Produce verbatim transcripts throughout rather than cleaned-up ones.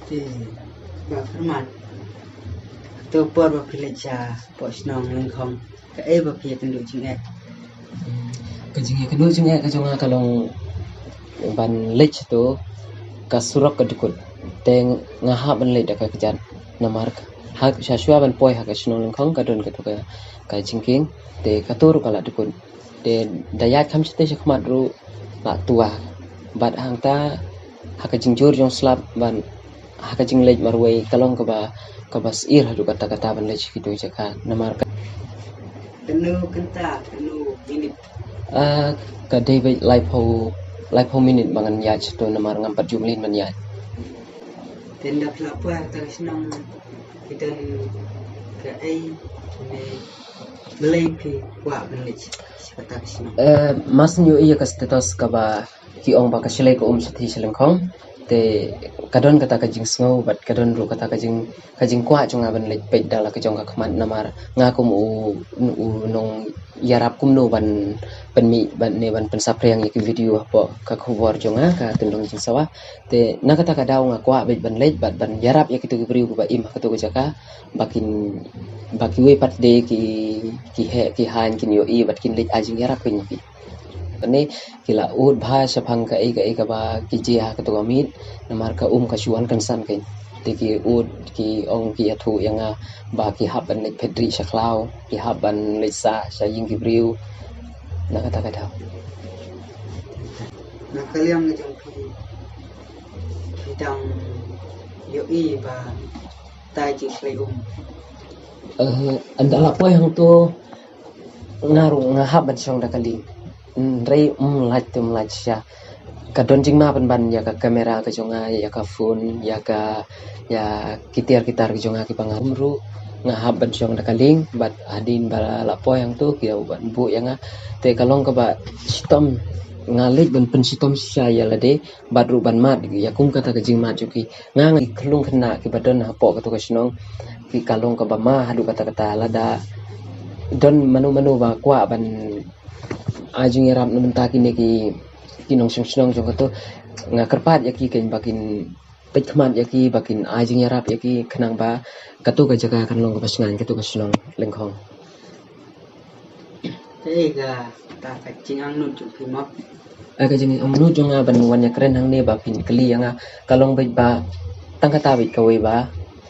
Te ba pyrman, kato por ba phi leit sha poh shnong Lyngkhong, kaei ba phi ïakynduh jingeh? Ka jingïakynduh jingeh ka jong nga ka long ban leit shato, ka surok ka dkut. Te nga hap ban leit da ka kjat. Namar ka, ha, sha shuwa ban poi ha ka shnong Lyngkhong ka don kato ka, ka jingkieng. Te kato ruh ka la dkut. Te da ïaid kham shatei sha khmat ruh la tuah. Bad hangta ha ka jingjur jong slap bad ha ka jingleit marwei ka long kaba, kaba syiar haduh katta katta ban leit sha kito ki jaka. Namar ka, kano kynta, kano minit? Ah, ka dei beit laiphew, laiphew minit ba ngan ïaid shato namar ngam pat ju mlien ban ïaid. Te ynda phi la poi ha kata ka shnong, phi don kaei ne balei phi kwah ban leit sha kata ka shnong? Eh, mar shu ïohi ïa ka status kaba ki ong ba ka shlei ka um shathie sha Lyngkhong. Te ka don kata ka jingsngew bad ka don ruh kata ka jing, ka jingkwah jong nga ban leit peit da la ka jong ka khmat namar nga kum u, u nongïarap kumno ban pynmih ban ne ban pynsaphriang ïa ki video hapoh ka khubor jong nga, ka Tyndong Jingsawa. Te na kata ka daw nga kwah beit ban leit bad ban ïarap ïa kito ki briew kiba im ha kato ka jaka ba kin, ba kiwei pat de ki, ki heh ki haiñ kin ïohi bad kin leit ai jingïarap kein ïa ki. Kane ki la ud bha shaphang kaei kaei kaba ki jia ha kato ka miet namar ka um ka shu wan kynsan kein. Te ki ud, ki ong, ki ïathuh ïa nga ba ki hap ban leit phet rieh sha khlaw, ki hap ban leit sah sha ïing ki briew. Na kata ka daw, na ka liang ka jong phi, phi dang ïohi ba tai jingshlei um? Eh, ynda la poi hangto nga ruh nga hap ban shong da ka lieng. Hynrei ym lait te ym lait shisha. Ka don jingma pynban ïa ka kamera ka jong nga, ïa ka phone, ïa ka, ïa ki tiar ki tar ki jong nga kiba nga um ruh. Nga hap ban shong da ka lieng bad hadien ba la poi hangto ki dei ban buh ïa nga. Te ka long kaba shitom, nga leit ban pynshitom shisha ïa lade bad ruh ban mad ïa kum kata ka jingmad jong ki. Nga, nga, ki khyllung khynnah kiba don hapoh kato ka shnong, ki, ka long kaba ma haduh katta katta. Lada don mano mano ba kwah ban ai jingïarap na bynta kine ki, ki nongshong shnong jong kato, nga kyrpad ïa ki kein ba kin peit khmat ïa ki, ba kin ai jingïarap ïa ki khnang ba kato ka jaka kan long kaba shngaiñ, kato ka shnong Lyngkhong. Kaei kata ka jingangnud jong phi mo? Ai, ka jingangnud jong nga ban wan ïakren hangne ba phin kylli ïa nga ka long beit ba tang kata beit kawei ba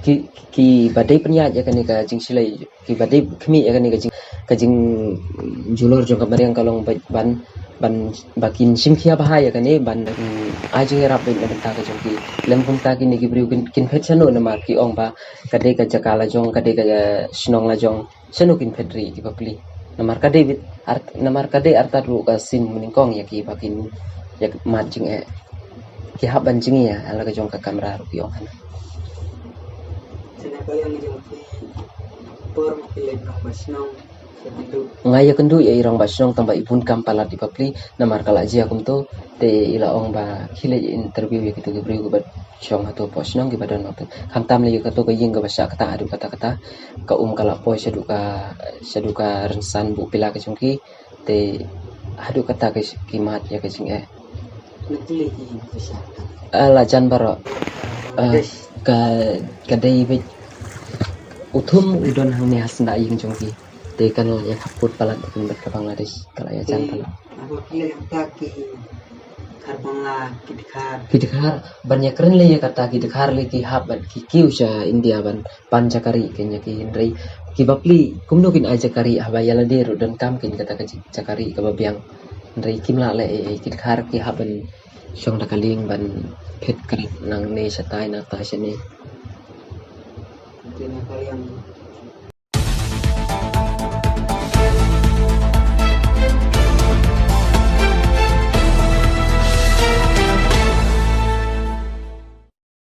ki, kiba dei pynïaid ïa kane ka jingshlei, kiba dei khmih ïa kane ka jing, ka jingjulor jong ka mariang ka long beit ban, ban, ba kin shim khia bha ïa kane ban, mm, ai jingïarap beit na bynta ka jong ki. Lem kumta kine ki briew kin, kin phet shano namar ki ong ba ka dei ka jaka la jong, ka dei ka, eh, shnong la jong. Shano kin phet rieh ki bapli? Namar ka dei beit ar-, namar ka dei artat ruh ka sien mynnyngkong ïa ki ba kin ïa mad jingeh. Ki hap ban jngi ïa la ka jong ka kamra ruh ki ong hana. Sngewbha ïa ngi jong phi por ma phi leit rangbah shnong. Nga ïakynduh ïa i rangbah shnong tang ba i bun kam palat i bapli namar ka la jia kumto. Te i la ong ba khie leit interview ïa kito ki briew kiba shong hato poh shnong kiba don hato. Khamtam lei ïa kato ka ïing kaba shah kata haduh katta katta. Ka um ka la poi shaduh ka, shaduh ka rynsan buh pila ka jong ki. Te haduh katta ki, ki mad ïa ka jingeh. Ah, la jan baroh. Ah, ka, ka dei beit u thum u don hangne ha syndah ïing jong ki. Te kan la ïa khapkut palat bad ka Bangladesh, ka la ïa jan palat. Aba phi leh kata ki Khar Bangla, ki Dkhar. Ki Dkhar, ban ïakren lei ïa kata ki Dkhar lei ki hap ban ki kiew sha India ban pan jakari kein ïa ki, hynrei ki bapli kumno kin ai jakari haba ïa lade ruh donkam kein kata ka jakari kaba biang. Hynrei kim lah leh ei ei, ki Dkhar ki hap ban shong da ka lieng ban phet krit nangne shatai nangta shane. Te na ka liang